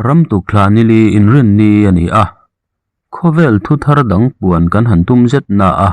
Ram tukthla nili inrinni a ni a, khawvel thu thar dang puan kan han tum zet na a,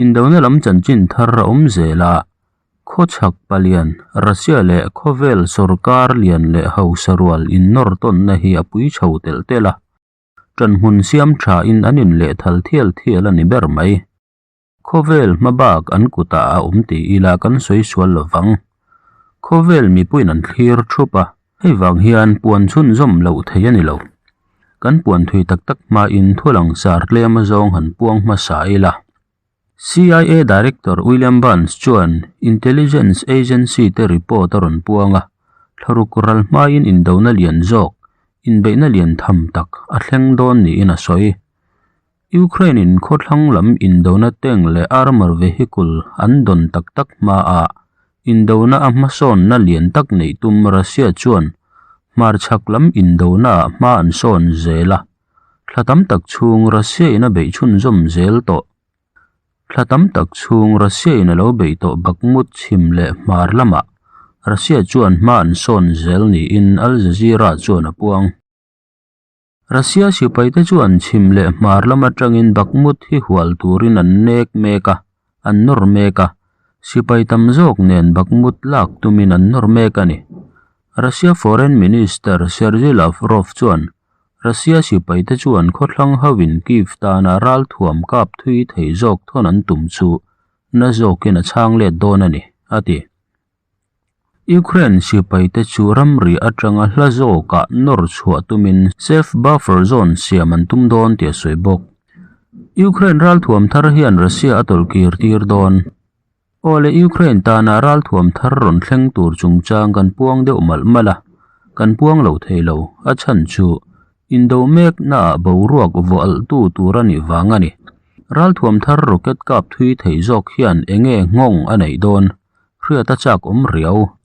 indona lam chanchin thar a awm zel a, khawchhak palian Russia leh khawvel sawrkar lian leh hausa rual innawr tawnna hi a pui chho telh telh a, ṭanhmun siam ṭhain an inlehthal thial thial a ni ber mai. Khawvel hmabak an kutah a awm ti ila kan sawi sual lo vang. Khawvel mipuiin an thlir thup a, hei vang hian puan chhunzawm loh thei a ni lo. Kan puan thui tak tak hmain thu langsar tlem azawng han puang hmasa ila. CIA Director William Burns chuan Intelligence Agency te report a rawn puang a, thlaruk ral hmain indona lian zawk, inbeihna lian tham tak a thleng dawn niin a sawi. Ukraine-in khawthlang lam indona tank leh armour vehicle an dawn tak tak hmaah indona a hmasawnna lian tak neih tum Russia chuan hmarchhak lam indonaah hma an sawn zel a, thla tam tak chhung Russia-in a beih chhunzawm zel tawh. Thla tam tak chhung Russia-in a lo beih tawh Bakhmut chhim leh hmar lamah Russia chuan hma an sawn zel niin Al Jazeera chuan a puang. Russia sipaite chuan chhim leh hmar lam atangin Bakhmut hi hual turin an nek mek a, an nawr mek a. Sipai tam zawk nen Bakhmut lak tumin an nawr mek a ni. Russia Foreign Minister Sergei Lavrov chuan Russia sipaite chuan khawthlang hoin Kyiv tana ralthuam kap thui thei zawk thawn an tum chu na zawkin a chhang let dawn a ni, a ti. Ukraine sipaite chu ramri atanga hla zawkah nawr chhuah tumin safe buffer zone siam an tum dawn tih a sawi bawk. Ukraine ralthuam thar hian Russia a tawlhkir tir dawn. Aw le Ukraine tana ralthuam thar rawn thleng tur chungchang kan puang deuh malh malh a, kan puang lo thei lo, a chhan chu indo meknaah boruak vawh alhtu tur a nih vang a ni. Ralthuam thar rocket kap thui thei zawk hian enge nghawng a neih dawn? Hriat a chak awm riau.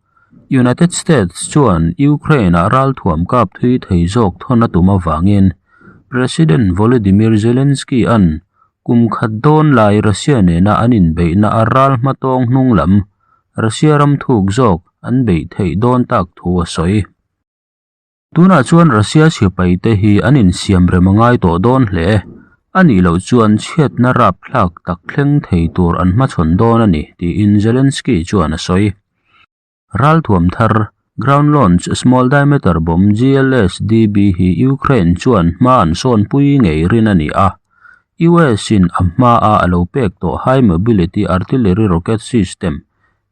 United States chuan Ukraine-ah ralthuam kap thui thei zawk thawn a tum avangin President Volodymyr Zelensky-a'n kum khat dawn lai Russia nena an inbeihna a ral hmatawng hnung lam Russia ram thuk zawk an beih theih dawn tak thu a sawi. Tunah chuan Russia sipaite hi an insiam rem a ngai tawh dawn hle. A nih loh chuan chhiatna rapthlak tak thleng thei tur an hmachhawn dawn a ni, tiin Zelensky chuan a sawi. Ralthuam thar, Ground Launch Small Diameter Bomb, GLSDB, hi Ukraine chuan hma an sawnpui ngei rin a ni a. US-in a hmaa a lo pek tawh High Mobility Artillery Rocket System,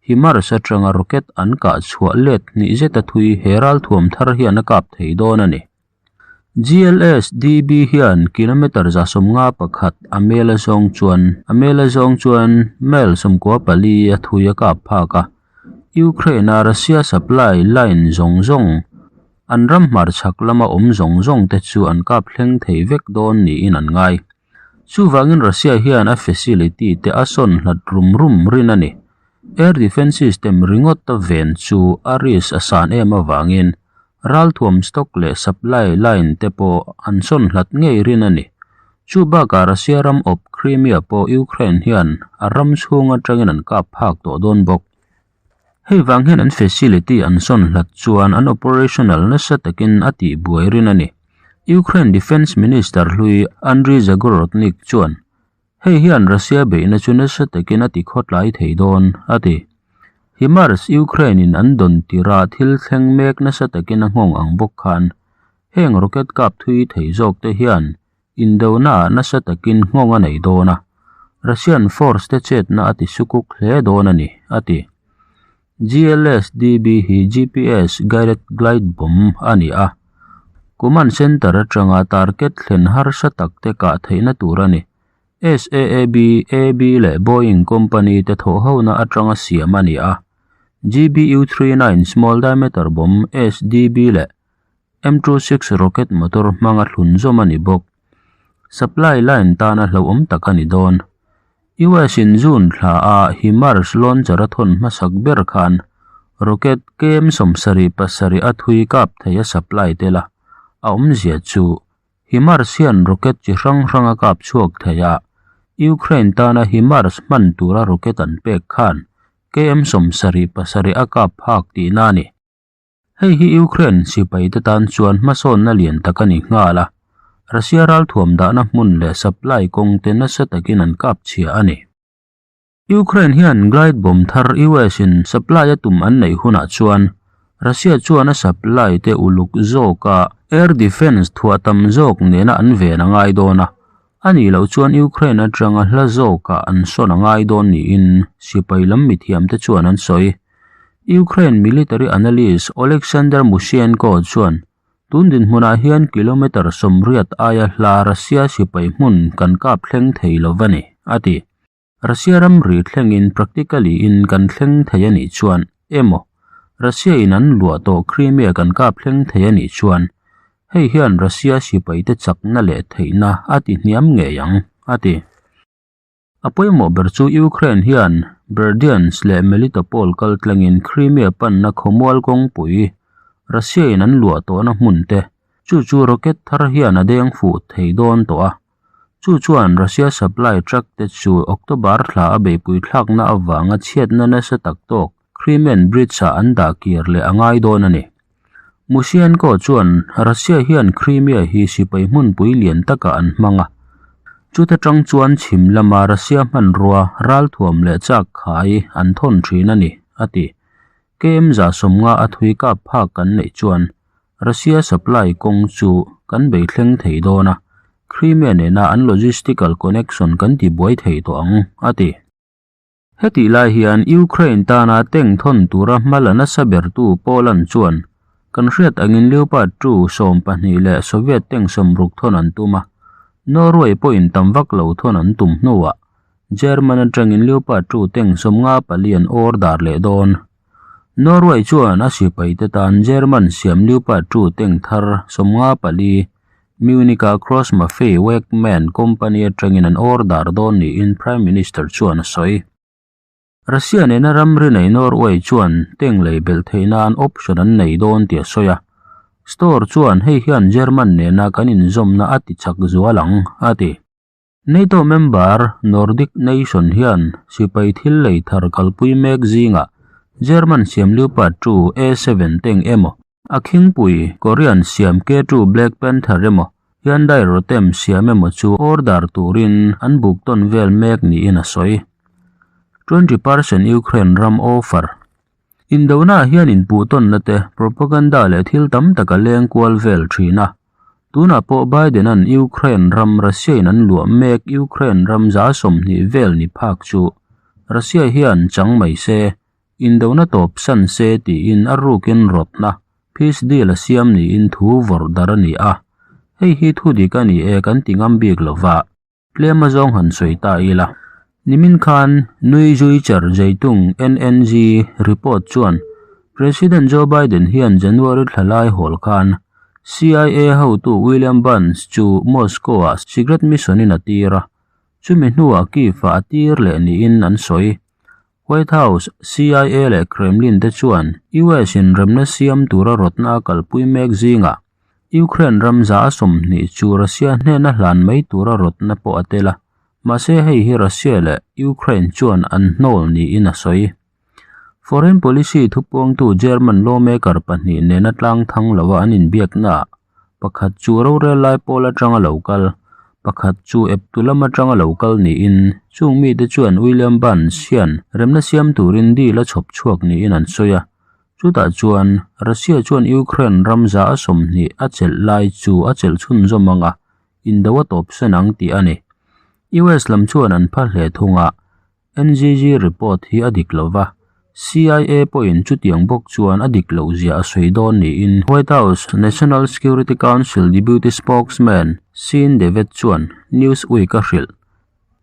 HIMARS atanga rocket an kah chhuah let hnih zeta thui he ralthuam thar hian a kap thei dawn a ni. GLSDB hian kilometre 151 a mel a zawng chuan a mel a zawng chuan mile 14 a thui a kap phak a. Ukraine-a Russia supply line zawng zawng an ram hmarchhak lama awm zawng zawng te chu an kap thleng thei vek dawn niin an ngai. Chuvangin Russia hian a facility te a sawn hlat rum rum rin a ni. Air defence system ringawt a ven chu a risk a san em avangin ralthuam stock leh supply line te pawh an sawn hlat ngei rin a ni. Chu bakah Russia ram awp Crimea pawh Ukraine hian a ram chhung atangin an kap phak tawh dawn bawk. Hei vang hian an facility an sawn hlat chuan an operational nasa takin a tihbuai rin a ni. Ukraine Defence Minister hlui Andriy Zagorodnyk chuan, Hei hian Russia beihna chu nasa takin a ti khawtlai thei dawn, a ti. HIMARS Ukraine-in an dawn tirah thil thleng mek nasa takin a nghawng ang bawk khan, heng rocket kap thui thei zawkte hian indonaah nasa takin nghawng a nei dawn a, Russian force te chetna a ti sukuk hle dawn a ni, a ti. GLSDB hi GPS Guided Glide Bomb a ni a, Command Center atanga target thlen harsa tak te kah theihna tur a ni. SAAB, AB leh Boeing company te thawhhona atanga siam a ni a. GBU-39 Small Diameter Bomb, SDB, leh M26 rocket motor hmanga thlun zawm a ni bawk. Supply line tana hlauhawm tak a ni dawn. US in June thla a HIMARS launcher a thawn hmasak ber khan rocket kem 77 a thui kap thei a supply tel a, a awmzia chu HIMARS hian rocket chi hrang hrang a kap chhuak thei a, Ukraine tana HIMARS hman tura rocket an pek khan KM 77 a kap phak tihna a ni. Hei hi Ukraine sipaite tan chuan hmasawnna lian tak a ni nghal a, Russia ralthuam dahna hmun leh supply kawngte nasa takin an kap chhia a ni. Ukraine hian glide bomb thar US in supply a tum an neih hunah chuan Russia chuan a supply te uluk zawka air defence thuah tam zawk nena an ven a ngai dawn a, a nih loh chuan Ukraine atanga hla zawkah an sawn a ngai dawn niin sipai lam mithiamte chuan an sawi. Ukraine military analyst Oleksandr Musienko chuan tun dinhmunah hian kilometre 80 aia hla Russia sipai hmun kan kap thleng thei lo va ni, a ti. Russia ramri thlengin practically in kan thleng thei a nih chuan emaw Russia in an luah tawh Crimea kan kap thleng thei a nih chuan hei hian Russia sipaite chakna leh theihna a ti hniam ngei ang, a ti. A pawimawh ber chu Ukraine hian Berdyansk leh Melitopol kal tlangin Crimea panna khawmual kawngpui Russia in an luah tawhna hmun te chu chu rocket thar hian a deng fuh thei dawn tawh a. Chu chuan Russia supply truck te chu October thla a beihpui thlakna avanga chhiatna nasa tak tawk Crimean Bridge-ah an dah kir leh a ngai dawn a ni. Musienko chuan Russia hian Crimea hi sipai hmunpui lian takah an hmang a, chuta tang chuan chhim lama Russia hmanrua ralthuam leh chak khai an thawn thin a ni, a ti. KM 150 a thui kap phak kan neih chuan Russia supply kawng chu kan bei thleng thei dawn a, Crimea nena an logistical connection kan ti buai thei tawh ang, a ti. Hetih lai hian Ukraine tana tank thawn tura hma la nasa bertu Poland chuan kan hriat angin Leopard 2 12 leh Soviet tank 60 thawn an tum a, Norway pawhin tam vak lo thawn an tum hnuah German atangin Leopard 2 tank 54 an order leh dawn. Norway chuan a sipaite tan German siam Leopard 2 tank thar 54 Munich-a Krauss-Maffei Wegmann company atangin an order dawn niin Prime Minister chuan a sawi. Russia nena ramri nei Norway chuan tank lei belh theih nan option an nei dawn tih a sawi a. Store chuan hei hian German nena kan inzawmna a ti chak zual ang, a ti. NATO member Nordic nation hian sipai thil lei thar kalpui mek zingah German siam Leopard 2 A7 tank emaw, a khingpui Korean siam K2 Black Panther emaw, Hyundai Rotem siam emaw chu order turin an buk tawn vel mek niin a sawi. 20 percent Ukraine ram offer Indona hian inpuh tawnna te, propaganda leh thil tam tak a leng kual vel thin a. Tunah pawh Biden-a'n Ukraine ram Russia-in an luah mek Ukraine ram 20 vel ni phak chu Russia hian chang mai se, indona tawp san se tiin a rukin rawtna, peace deal a siam niin thu vawrh dar a ni a. Hei hi thu dik a ni e kan ti ngam bik lo va. Tlem a zawng han sawi ta ila. Nimin khan Nui Zuicher Zeitung, NNZ, report chuan President Joe Biden hian January thla lai hawl khan CIA hotu William Burns chu Moscow-ah secret mission-in a tir a, chumi hnuah Kyiv-ah a tir leh niin an sawi. White House, CIA leh Kremlin te chuan US in remna siam tura rawtna a kalpui mek zingah Ukraine ram 20 chu Russia hnena hlan mai tura rawtna pawh a tel a, mahse hei hi Russia leh Ukraine chuan an hnawl niin a sawi. Foreign policy thupuangtu German lawmaker pahnih nena tlang thang loa an inbiaknaah pakhat chu rorel lai pawl atanga lo kal, pakhat chu eptu lam atanga lo kal niin chung mite chuan William Burns hian remna siam turin deal a chhawp chhuak niin an sawi a. Chutah chuan Russia chuan Ukraine ram 20 a chelh lai chu a chelh chhunzawm ang a, indo a tawp sen ang tih a ni. US lam chuan an pha hle thung a, NGG report hi a dik lo va, CIA pawhin chutiang bawk chuan a dik loh zia a sawi dawn niin White House National Security Council Deputy Spokesman Sean Devet chuan Newsweek a hrilh.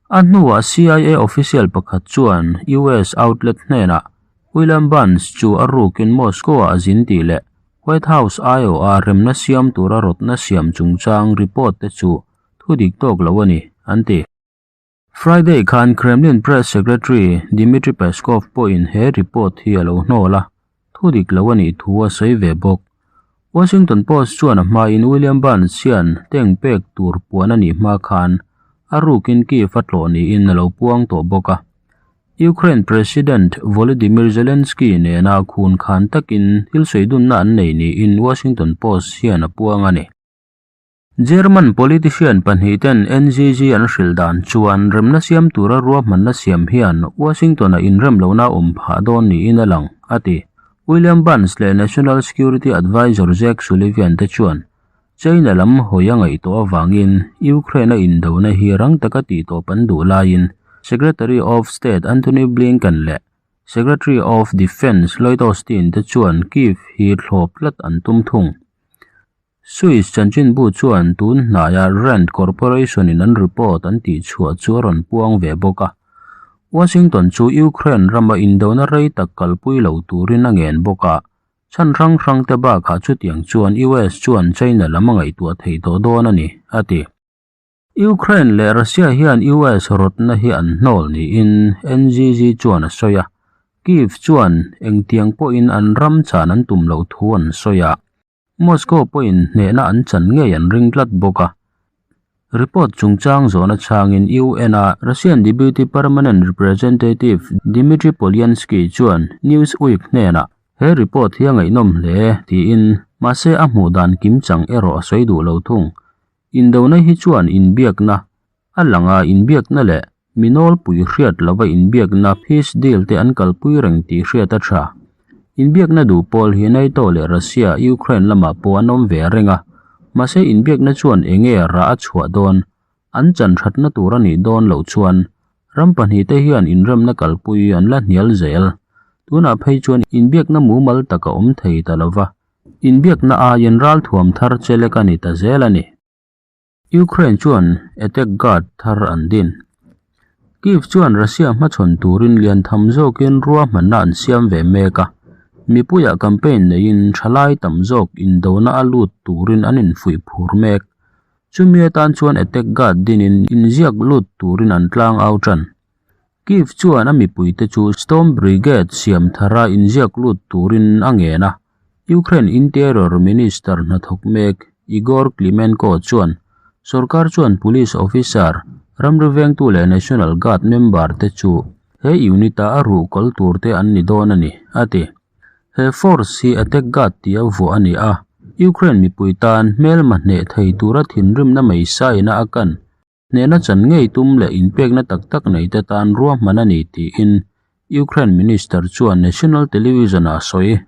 A hnuah CIA official pakhat chuan US outlet hnenah William Burns chu a rukin Moscow-ah a zin tih leh White House aiawha remna siam tura rawtna siam chungchang report te chu thu dik tawk lo a ni, an ti. Friday khan Kremlin Press Secretary Dmitry Peskov pawhin he report hi a lo hnawl a, thu dik lo a nih thu a sawi ve bawk. Washington Post chuan a hmain William Burns hian tank pek tur puan a nih hma khan a rukin Kyiv a tlawh niin a lo puang tawh bawk a. Ukraine President Volodymyr Zelensky nena khun khan takin thil sawi dunna an nei niin Washington Post hian a puang a ni. German politician pahnihten NGG an hrilh dan chuan remna siam tura ruahmanna siam hian Washington-a inrem lohna a awm phah dawn niin a lang, a ti. William Burns leh National Security Advisor Jake Sullivan te chuan China lam hawi a ngaihtuah avangin Ukraine-a indona hi rang taka tihtawp an duh laiin Secretary of State Antony Blinken leh Secretary of Defence Lloyd Austin te chuan Kyiv hi thlawp tlat an tum thung. Swiss chanchinbu chuan tun hnaia Rand Corporation-in an report an tihchhuah chu a rawn puang ve bawk a. Washington chu Ukraine rama indona rei tak kalpui lo turin a ngen bawk a, chhan hrang hrangte bakah chutiang chuan US chuan China lam a ngaihtuah thei tawh dawn a ni, a ti. Ukraine leh Russia hian US rawtna hi an hnawl niin NGG chuan a sawi a, Kyiv chuan engtiang pawhin an ram chan an tum loh thu an sawi a. Moscow pawhin hnehna an chan ngei an ring tlat bawk a. Report chungchang zawhna chhangin UN-a Russian Deputy Permanent Representative Dmitry Polyanskiy chuan Newsweek hnenah he report hi a ngaihnawm hle tiin mahse a hmuh dan kimchang erawh a sawi duh lo thung. Indona hi chuan inbiakna a lang a, inbiakna leh Mi nawlpui hriat lova inbiakna peace deal te an kalpui reng tih hriat a tha. Inbiakna duh pawl hi NATO leh Russia, Ukraine lamah pawh an awm ve reng a. Mahse inbiakna chuan enge rah a chhuah dawn? An chan thatna tur a nih dawn loh chuan ram pahnihte hian inremna kalpui an la hnial zel. Tunah phei chuan inbiakna mumal tak a awm thei ta lova, inbiakna aiin ralthuam thar chelek a ni ta zel a ni. Ukraine chuan attack guard thar an din. Kyiv chuan Russia hmachhawn turin lian tham zawkin ruahmanna an siam ve mek a, mipuiah campaign neiin thalai tam zawk indona a lut turin an infuih phur mek. Chumi atan chuan attack guard dinin inziak lut turin an tlang au tan. Kyiv chuan a mipuite chu Storm Brigade siam thara inziak lut turin a ngen a, Ukraine Interior Minister hnathawk mek Igor Klimenko chuan sorkar chuan police officer, ramri vengtu leh National Guard member te chu he unit-a a ruhkawl turte an ni dawn a ni, a ti. He force hi attack guard tia vuah a ni a, Ukraine mipui tan hmelma hneh thei tura thinrimna mai saina a kan. Hnehna chan ngei tum leh inpekna tak tak neite tan ruahman a ni tiin Ukraine Minister chuan national television-ah a sawi.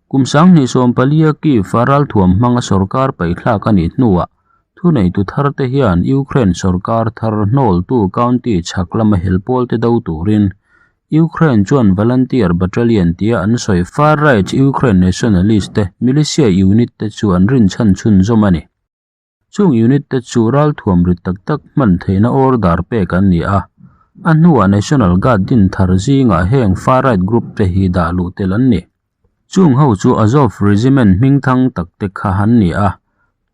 Kum 2014-a Kyiv-a ralthuam hmanga sorkar paihthlak a nih hnuah thuneitu tharte hian Ukraine sorkar thar hnawltu county chhak lama helpawlte do turin Ukraine chuan volunteer battalion tia an sawi far-right Ukraine nationalist-te militia unit-te chu an rinchhan chhunzawm a ni. Chung unit te chu ralthuam rit tak tak hman theihna order pek an ni a, a hnuah National Guard din thar zingah heng far right group te hi dah luh tel an ni. Chung ho chu Azov Regiment hmingthang tak te kha an ni a,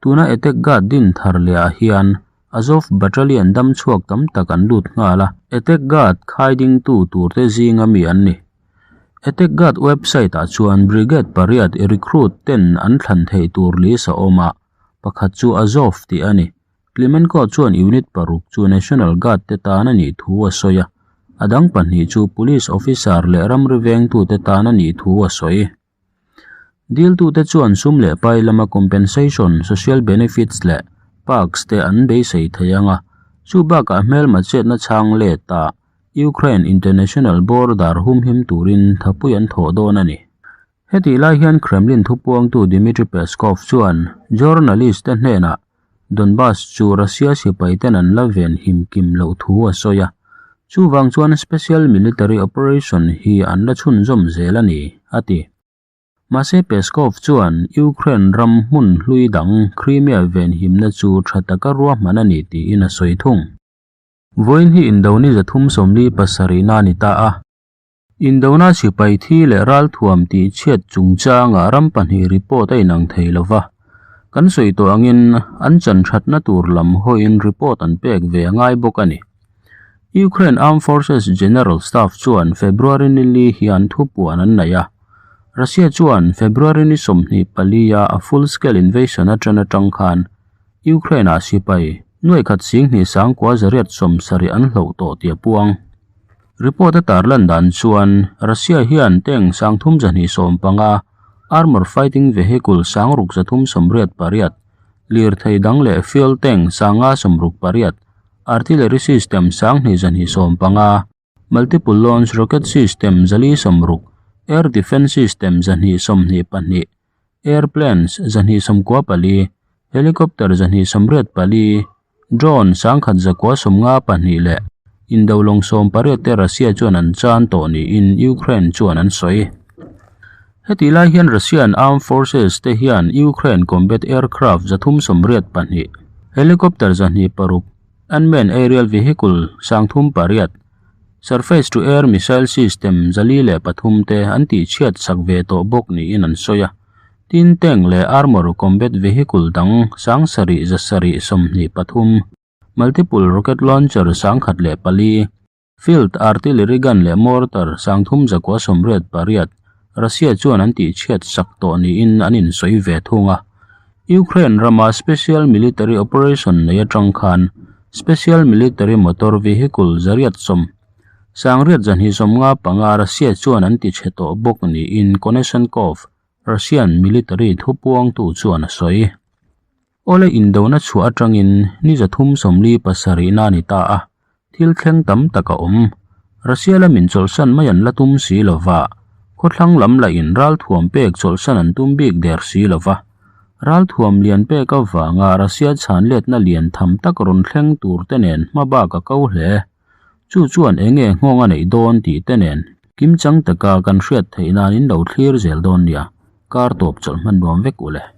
tuna Attack Guard din thar leh ah hian Azov Battalion dam chhuak tam tak an lut nghal a, Attack Guard khai dingtu tur te zinga mi an ni. Attack Guard website ah chuan Brigade pariat recruit ten an thlan theih tur list a awm a, Pakhat chu Azov tih a ni. Klimenko chuan unit paruk chu National Guard te tan a nih thu a sawi a, a dang pahnih chu police officer leh ramri vengtute tan a nih thu a sawi. Diltute chuan sum leh pai lama compensation, social benefits leh perks te an beisei thei ang a, chu bakah hmelma chetna chhang let a Ukraine international border humhim turin thapui an thawh dawn a ni. Hetih lai hian Kremlin thupuangtu Dmitry Peskov chuan journalist te hnenah Donbas chu Russia sipaiten an la ven him kim loh thu a sawi a, chuvang chuan special military operation hi an la chhunzawm zel a ni, a ti. Mahse Peskov chuan Ukraine ram hmun hlui dang Crimea venhimna chu tha taka ruahman a ni tiin a sawi thung. Vawiin hi Indoni 347 na a ni ta a. Indona sipai thi leh ralthuam tih chhiat chungchangah ram pahnih report a inang thei lo va, kan sawi tawh angin an chan thatna tur lam hawiin report an pek ve a ngai bawk a ni. Ukraine Armed Forces General Staff chuan February ni li hian thupuan an nei a, Russia chuan February ni 24 a a full-scale invasion atana tang khan Ukraine-ah sipai nuaikhat 29,870 an hloh tawh tih a puang. Report a tarlan dan chuan Russia hian tank 3 215, armour fighting vehicle 6388, lirthei dang leh fuel tank 568, artillery system 2215, multiple launch rocket system 460, air defence system 222, airplanes 294, helicopter 284, Drone 1192 leh indo lawng 18 te Russia chuan an chan tawh niin Ukraine chuan an sawi. Hetih lai hian Russian Armed Forces te hian Ukraine combat aircraft 382, helicopter 206, unmanned aerial vehicle 38, surface-to-air missile system 403 te an tihchhiat sak ve tawh bawk niin an sawi a. Tin tank leh armour combat vehicle dang 7673, multiple rocket launcher 1004, field artillery gun leh mortar 3988 Russia chuan an tihchhiat sak tawh niin an insawi ve thung a. Ukraine rama special military operation nei atang khan special military motor vehicle 110, 8295 Russia chuan an tichhe tawh bawk niin Konashenkov Russian military thupuangtu chuan a sawi. Awle indona chhuah atangin ni 347 na a ni ta a, thil thleng tam tak a awm. Russia lamin chawlhsan mai an la tum si lo va, khawthlang lam lahin ralthuam pek chawlhsan an tum bik der si lo va. Ralthuam lian pek avanga Russia chhan letna lian tham tak rawn thleng tur te nen hma bak a ko hle. Chu chuan eng nge nghawng a neih dawn tih te nen kimchang taka kan hriat theih nan in lo thlir zel dawn nia, kar tawp chawlh hman nuam vek u le.